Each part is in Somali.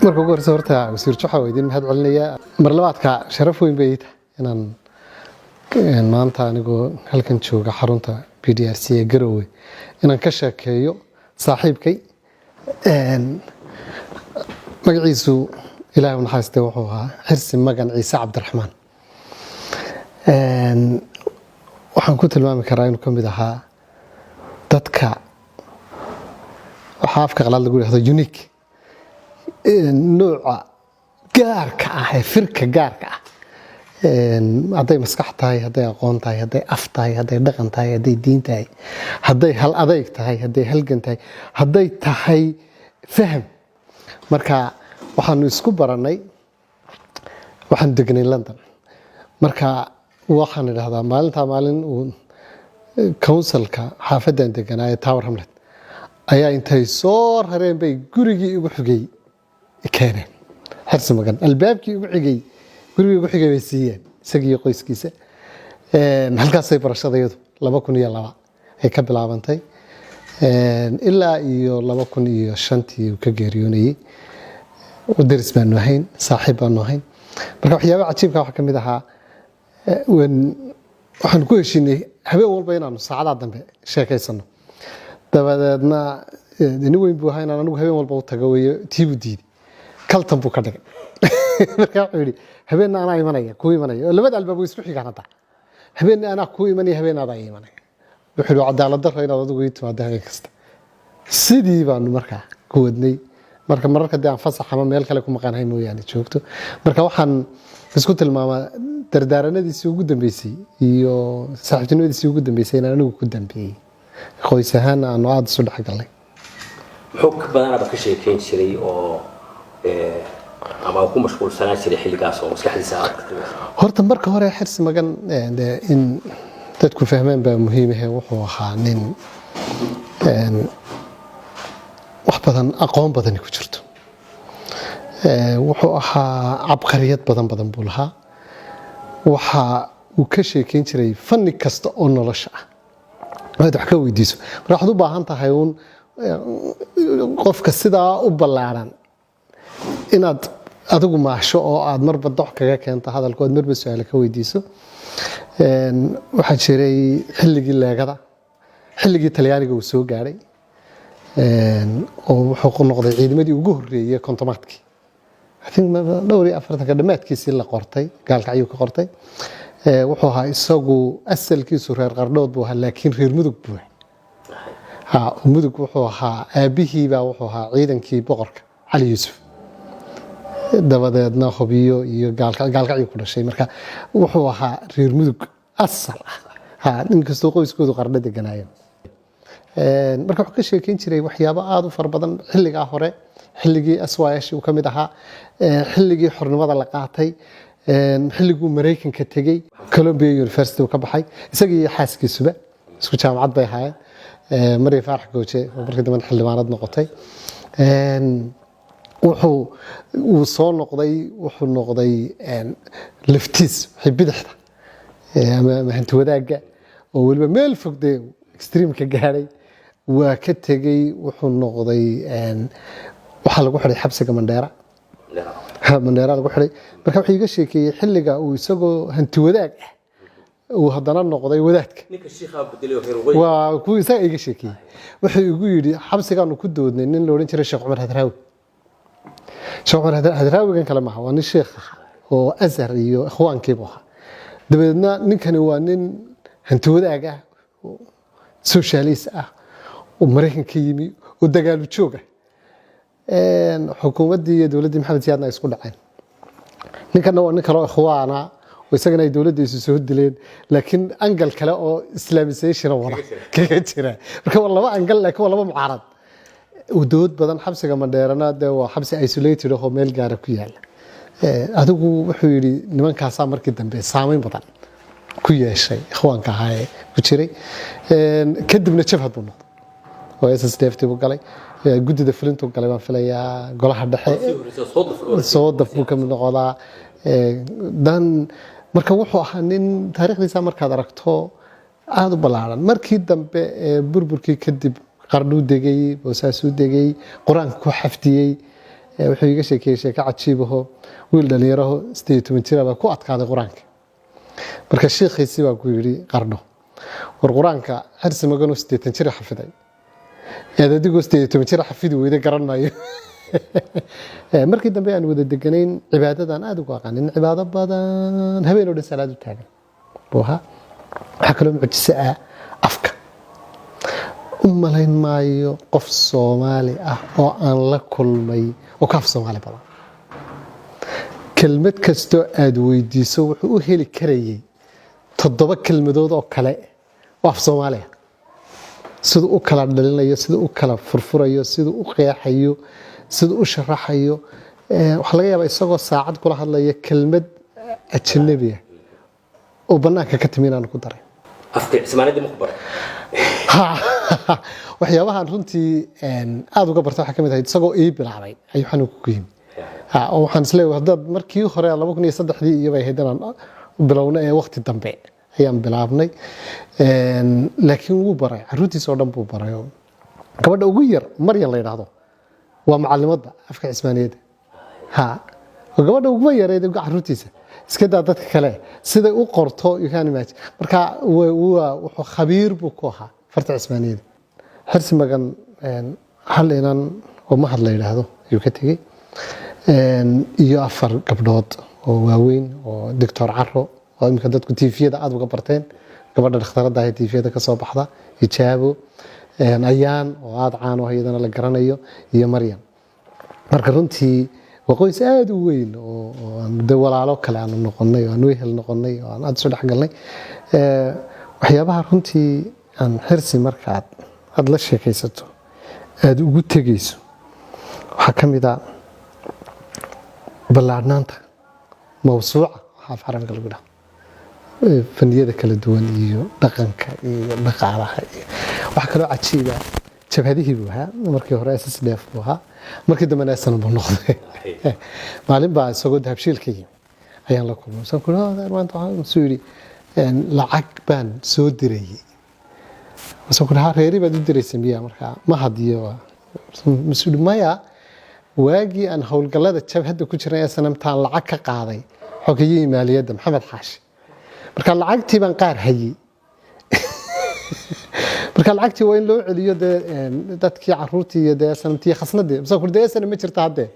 Marka ugu horeysa horta, wasiir Juxa, waa idin mahad celinayaa. Mar labaadka, sharaf weyn bay ii tahay inaan maanta anigoo halkan jooga xarunta PDRC ee Garowe inaan ka sheekeeyo saaxiibkay. Magaciisu, Ilaahay u naxariistay, wuxuu ahaa Xirsi Magan Ciise Cabdiraxmaan. Waxaan ku tilmaami karaa inuu ka mid ahaa dadka waxaa afka qalaad lagu yidhahdo unique, nooca gaarka ah ee firka gaarka ah. Hadday maskax tahay, hadday aqoon tahay, hadday af tahay, hadday dhaqan tahay, hadday diin tahay, hadday hal adayg tahay, hadday halgan tahay, hadday tahay faham. Marka waxaanu isku barannay, waxaanu degnay London. Marka waxaan idhahdaa maalintaa maalin uu councilka xaafaddan deganaa ee Tower Hamlet ayaa intay soo rareen bay gurigii igu xigay keeneen. Xirsi Magan albaabkii ugu xigay, gurigii ugu xigay bay siiyeen isagiiyo qoyskiisa. Halkaasay barashadayadu 2002 ay ka bilaabantay ilaa iyo 2005-tii uu ka geeriyoonayey. Deris baanu ahayn, saaxiib baanu ahayn. Marka waxyaaba cajiibka waxaa ka mid ahaa, waxaan ku heshiinay habeen walba inaanu saacadaha dambe sheekaysano. Dabadeedna nin weyn buu ahaa, inaan anigu habeen walba u tago weeye. Tiibuu diiday, kaltan buu ka dhigay. Marka wuxuu yidhi, "Habeenna anaa imanaya, kuu imanaya," oo labada albaab way isku xigaan hadda. "Habeenna anaa kuu imanaya, habeenna adaa imanaya." Wuxuu yidhi, "Cadaalad darro inaad adigu ii timaado habeen kasta." Sidii baanu markaa ku wadnay. Marka mararka dee aan fasax ama meel kale ku maqanahay mooyaane joogto. Marka waxaan isku tilmaamaa dardaaranadiisii ugu dambeysay iyo saaxiibtinimadiisii ugu dambeysay inaan anigu ku dambeeyey, qoys ahaan aanu aada isu dhexgalnay. Muxuu ka badanaaba ka sheekeyn jiray oo ama ku mashquulsanaan jiray xilligaas oo maskaxdiisa aad ka timid? Horta marka hore Xirsi Magan, dee in dadku fahmaan baa muhiim ahe, wuxuu ahaa nin wax badan, aqoon badani ku jirto. Wuxuu ahaa cabqariyad badan badan buu lahaa. Waxa uu ka sheekeyn jiray fanni kasta oo nolosha ah aad wax ka weydiiso. Marka waxaad u baahan tahay uun qofka sidaa u ballaaran inaad adigu maasho oo aad marba doc kaga keento hadalku, aad marba su-aale ka weydiiso. Waxaa jiray xilligii leegada, xilligii Talyaaniga uu soo gaadhay, oo wuxuu noqday ciidamadii ugu horreeyey 50-aadkii, I think dhowr iyo afartanka dhammaadkiisii la qortay, Gaalkacyuu ka qortay. Wuxuu ahaa isagu asalkiisu reer Qardhood buu ahaa, laakiin reer Mudug buu ahaa. Ha, Mudug wuxuu ahaa, aabbihiibaa wuxuu ahaa ciidankii boqorka Cali Yuusuf. Dabadeedna Hobiyo iyo Gaalkacyo ku dhashay. Marka wuxuu ahaa reer Mudug asal ah, ha, inkastoo qoyskoodu Qardho deganaayeen. Marka wuxuu ka sheekeyn jiray waxyaabo aada u fara badan xilligaa hore, xilligii SYL uu ka mid ahaa, xilligii xornimada la qaatay, xilliguu Maraykanka tegey, Columbia University uu ka baxay. Isagii iyo xaaskiisuba isku jaamacad bay ahaayeen, Maria Faarax Gooje, oo markii dambe xildhibaanad noqotay. Wuxuu uu soo noqday, wuxuu noqday laftiis wixii bidixda ama hanti wadaagga oo weliba meel fog dee extremeka gaadhay waa ka tegey. Wuxuu noqday, waxaa lagu xidhay xabsiga Mandheera. Mandheera lagu xidhay. Marka wuxuu iga sheekeeyey xilliga uu isagoo hanti wadaag ah uu haddana noqday wadaadka. Ninka shiikhaa bedelay oo reer waqooyi. Waa kuwii isaga iga sheekeeyey. Wuxuu igu yidhi, xabsigaanu ku doodnay nin la odhan jiray Sheekh Cumar Hadraawi. Sheekh Cumar Hadraawigan kale maaha, waa nin sheekh ah oo Azhar iyo ikhwaankiibu ahaa. Dabadeedna ninkani waa nin hanti wadaag ah oo socialist ah oo Maraykan ka yimi oo dagaalu joog ah. Xukuumaddii iyo dowladdii Maxamed Siyaadna ay isku dhaceen. Ninkana waa nin kale oo ikhwaana oo isagana ay dowladda isu soo dileen, laakiin angle kale oo islamization wada kaga jira. Marka waa laba angle, laakiin waa laba mucaarad dood badan. Xabsiga Mandheerana dee waa xabsi isolated ah oo meel gaara ku yaala. Adigu wuxuu yidhi nimankaasaa markii dambe saameyn badan ku yeeshay ikhwaanka ahaa ee ku jiray. Kadibna jabhad buu noqday oo SSDF buu galay. Guddida fulintuu galay baan filayaa, golaha dhexe. Sii horreysay soo daf. Soo daf buu ka mid noqdaa. Dan marka wuxuu ahaa nin taariikhdiisa markaad aragto aada u ballaaran. Markii dambe ee burburkii kadib Qardhuu degay, Boosaasuu degay, Qur-aanka ku xafdiyey. Wuxuu iga sheekeeyey sheeko cajiibaho: wiil dhalinyaraho 18 jira baa ku adkaaday Qur-aanka. Marka shiikhiisii baa ku yidhi Qardho, "War, Qur-aanka Xirsi Maganoo 80 jira xafiday, eed adigoo 18 jira xafidi weyda garan maayo." Markii dambe aan wada deganayn, cibaadadan aada ugu aqaanin, cibaado badan, habeen oo dhan salaad u taagan buu ahaa. Waxaa kaloo mucjiso ah afka. U malayn maayo qof Soomaali ah oo aan la kulmay oo ka af Soomaali badan. Kelmad kastoo aada weydiiso wuxuu u heli karayay toddoba kelmadood oo kale oo af Soomaaliya, siduu u kala dhalinayo, siduu u kala furfurayo, siduu u qeexayo, siduu u sharaxayo. Waxaa laga yaabaa isagoo saacad kula hadlaya kelmad ajanabi ah oo bannaanka ka timi inaanu ku daray. Afka Cismaaniyadda ma ku baray? Waxyaabahan runtii aada uga barta waxaa ka mid ahayd isagoo ii bilaabay ayuu xanuunka ku yimi. Oo waxaan isleeyahay haddaad markii hore 2003dii iyo bay ahayd inaan bilowno, ee waqti dambe ayaan bilaabnay. Laakiin wuu baray, caruurtiisa oo dhan buu baray, oo gabadha ugu yar, Maryan la yidhaahdo, waa macalimadda afka Cismaaniyadda. Ha, oo gabadha ugu yareyd caruurtiisa, iska daa dadka kale, siday u qorto you can imagine. Marka wuxuu khabiir buu ku ahaa farta Cismaaniyadda. Xirsi Magan hal inan oo Mahad la yidhaahdo ayuu ka tegey iyo afar gabdhood oo waaweyn, oo Doctor Caro oo imika dadku TV-yada aada uga barteen, gabadha dhakhtaradda ah ee TV-yada ka soo baxda, Ijaabo, Ayaan oo aada caan u ah iyadana la garanayo, iyo Maryam. Marka runtii waa qoys aada u weyn oo aan de walaalo kale aanu noqonay, oo aan wehel noqonay, oo aan aada isu dhexgalnay. Waxyaabaha runtii aan Xirsi markaad aada la sheekaysato aada ugu tegeyso waxaa ka mid a ballaadhnaanta mawsuuca, waxaa af Carabiga lagu dhaha, faniyada kala duwan iyo dhaqanka iyo dhaqaalaha. Iyo waxaa kaloo cajiiba, jabhadihii buu ahaa markii hore, SSDF buu ahaa, markii dambena SNM buu noqday. Maalin baa isagoo Dahabshiil ka yimi ayaan la kulmay. Saan ku maanta waxaan suu yidhi, "Lacag baan soo dirayey." Saan ku ha, "Reeri baad u diraysa miya?" Markaa ma hadiyo. Masuu yidhi, "Maya, waagii aan howlgallada jabhadda ku jiray SNM taan lacag ka qaaday xogayihii maaliyadda Maxamed Xaashi. Marka lacagtii baan qaar hayey, marka lacagtii waa in loo celiyo dee dadkii caruurtii iyo dee SNMtii khasnadii." Masaan ku dee SNM ma jirta haddee,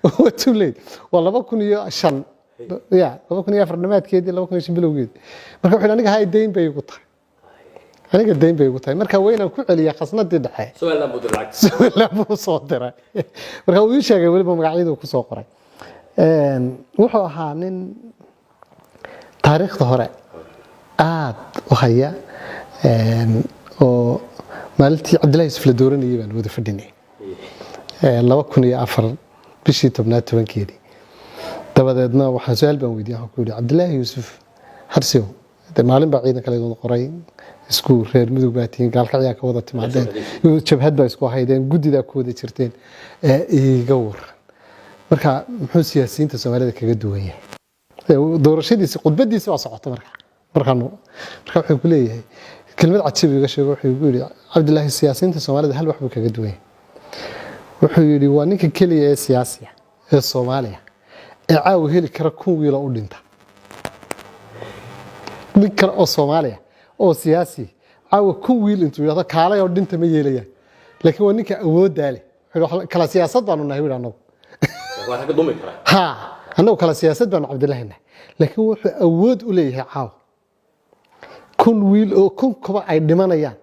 waa too late, waa 2005, ya 2004 dhamaadkeedii, 2005 bilowgeedii. Marka wuxuu aniga hay deyn bay igu tahay, aniga deyn bay igu tahay, marka waa inaan ku celiyaa khasnadii dhexe. Somaliland buu diray lacagta. Somaliland buu soo diray. Marka uu ii sheegay weliba magacyadu ku soo qoray. Wuxuu ahaa nin taariikhda hore aad u haya, oo maalintii Cabdillahi Yusuf la dooranayay baan wada fadhinay, 2004 bishii 10aad 10keedii. Dabadeedna waxaan su-aal baan weydiiyey. Waxaan ku yidhi, "Cabdillaahi Yuusuf, Xirsiyow, dee maalin baa ciidan kale wada qoray, isku reer Mudug baa tihiin, Gaalkacyaa ka wada timaadeen, jabhad baa isku haydeen, guddidaa ku wada jirteen, ee iiga waran marka muxuu siyaasiyiinta Soomaalida kaga duwan yahay?" Doorashadiisi khudbadiisi waa socota. Marka markaan marka wuxuu ku leeyahay kelmad cajiib iga sheego. Wuxuu ku yidhi, "Cabdilaahi siyaasiyiinta Soomaalida hal wax buu kaga duwan yahay." Wuxuu yidhi, "Waa ninka keliya ee siyaasiya ee Soomaaliya ee caawa heli kara 1000 wiilo u dhinta. Nin kale oo Soomaaliya oo siyaasi caawa 1000 wiil intuu yidhahdo kaalay oo dhinta ma yeelayaan, laakiin waa ninka awooddaa leh." Wuxuu yidhi, "Kala siyaasad baanu nahay," wihi, "annagu." Waa ragga dumi kara. Ha, annagu kala siyaasad baanu Cabdilaahi nahay, laakiin wuxuu awood u leeyahay caawa 1000 wiil oo 1000 kuba ay dhimanayaan,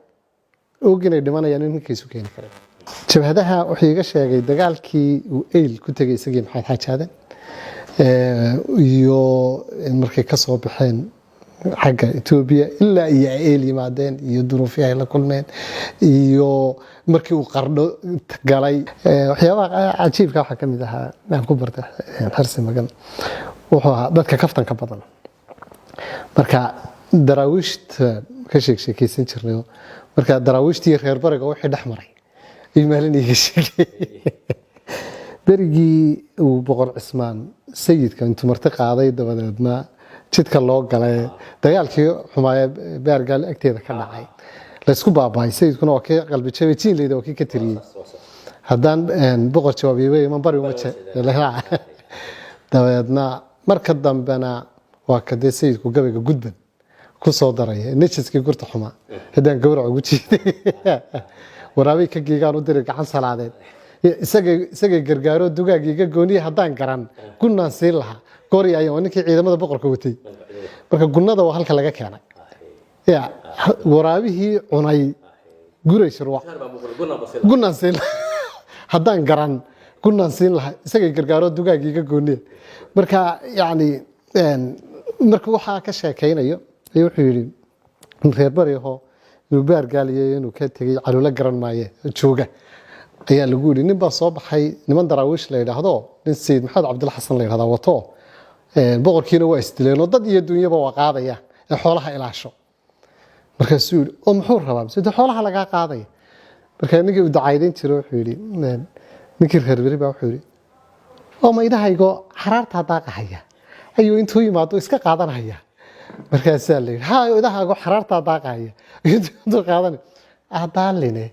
og inay dhimanayaan, in ninkaisu keeni karin. Jabhadaha wuxuu iga sheegay dagaalkii uu Eyl ku tegay isagii Maxamed Xaaji Aadan, iyo markay ka soo baxeen xagga Etoobiya ilaa iyo ay Eyl yimaadeen, iyo duruufii ay la kulmeen, iyo markii uu Qardho galay. Waxyaabaha cajiibka waxaa ka mid ahaa aan ku bartay Xirsi Magan, wuxuu ahaa dadka kaftanka badan. Marka Daraawiishta ka sheekaysan jirnay, marka Daraawiishtii reer bariga wixii dhex maray ayuu maalin iiga sheegay. Berigii uu Boqor Cismaan Sayidka intuu marti qaaday, dabadeedna jidka loo galay, dagaalkii xumaaye Baargaal agteeda ka dhacay, laysku baaba'ay. Sayidkuna waa kii qalbi jabay, jiinleyda waa kii ka tiriyey, haddaan boqor jawaabiyey man bari uma. Dabeedna marka dambena waa kadee sayidku gabayga gudban ku soo daraya, nejiskii gurta xumaa haddaan gawrac ugu jiiday, waraabay ka giigaan u diray gacan salaadeed, isagay gargaaro dugaagiiga gooniye, haddaan garan gunnaan siin lahaa goori ayan. Waa ninkii ciidamada boqorka watay. Marka gunnada waa halka laga keenay, ya waraabihii cunay Guray Shirwac, gunnaan siin lahaa haddaan garan gunnaan siin lahaa, isagay gargaaro dugaagiiga gooniye. Marka yacni marka waxaa ka sheekaynayo ayuu wuxuu yidhi nin reer bari ahoo inuu Baargaaliyo inuu ka tegey Caluulo garan maaye jooga ayaa lagu yidhi, nin baa soo baxay, niman Daraawiish la yidhaahdo, nin Sayid Maxamed Cabdilla Xasan la yidhahdaa wato, boqorkiina waa isdileen oo dad iyo dunyaba waa qaadaya ee xoolaha ilaasho. Markaasuu yidhi, oo muxuu rabaa? Mise de xoolaha lagaa qaadaya. Marka ninkii uu dacaydayn jiro wuxuu yidhi, ninkii reer beri baa wuxuu yidhi, oo maydahaygo xaraartaa daaqahaya ayuu intuu yimaado iska qaadanaya? Markaasaa la yidhi, ha, idahaago xaraartaa daaqahaya ayuu intuu qaadanaya adaaline.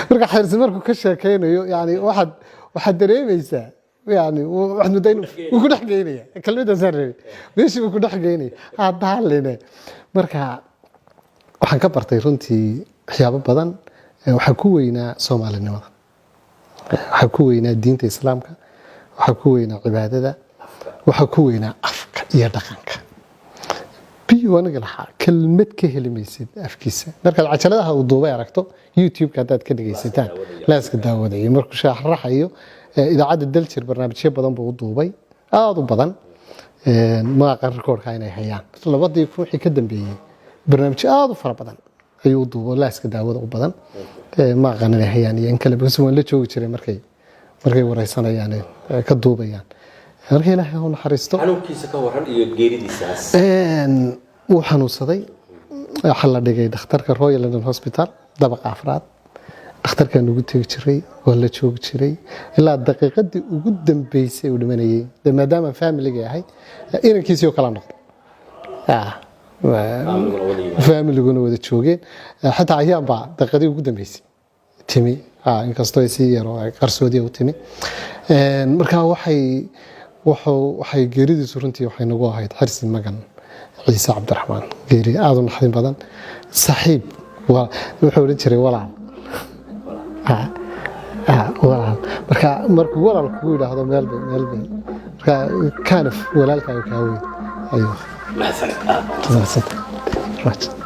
Marka Xirsi markuu ka sheekaynayo, yani waxaad dareemaysaa, yani waxaad moodaa inuu wuu ku dhex geynaya, kelmadaasaan rabay, meeshii buu ku dhex geynaya, adaaline. Marka waxaan ka bartay runtii waxyaabo badan. Waxaa ku weynaa Soomaalinimada, waxaa ku weynaa diinta Islaamka, waxaa ku weynaa cibaadada, waxaa ku weynaa afka iyo dhaqanka. Biyu aniga lahaa kelmad ka heli maysid afkiisa. Markaad cajaladaha uu duubay aragto YouTube-ka haddaad ka dhegaysataan, laaska daawadayo markuu sharaxayo, idaacadda Daljir barnaamijyo badan buu u duubay, aada u badan. Maaqa rikoorka inay hayaan 2000 wixii ka dambeeyey, barnaamijyo aada u fara badan ayuu u duubo, laaska daawada u badan. Maaqan inay hayaan iyo in kale, because waan la joogi jiray markay wareysanayaan ee ka duubayaan. Marka Ilaahay ha u naxariisto. Xanuunkiisa ka waran iyo geeridiisaas. Wuu xanuunsaday. Waxaa la dhigay dhakhtarka Royal London Hospital, dabaqa afraad. Dhakhtarkaan ugu tegi jiray, waan la joogi jiray ilaa daqiiqadii ugu dambeysay uu dhimanayay. De maadaama familiga ahay, inankiisii oo kala noqday. Familyguna wada yimaadeen. Familiguna wada joogeen. Xitaa ayaan baa daqiiqadii ugu dambeysay timi. Inkastoo ay si yar oo ay qarsoodiya u timi. Marka waxay geeridiisu runtii waxay nagu ahayd, Xirsi Magan Ciise Cabdiraxmaan, geeri aada u naxdin badan. Saaxiib wuxuu odhan jiray walaal. Walaal. Marka markuu walaal kugu yidhaahdo, meel bay marka kind of walaalkaaga kaa weyn ayuu. Mahadsanid aad. Mahadsantahay.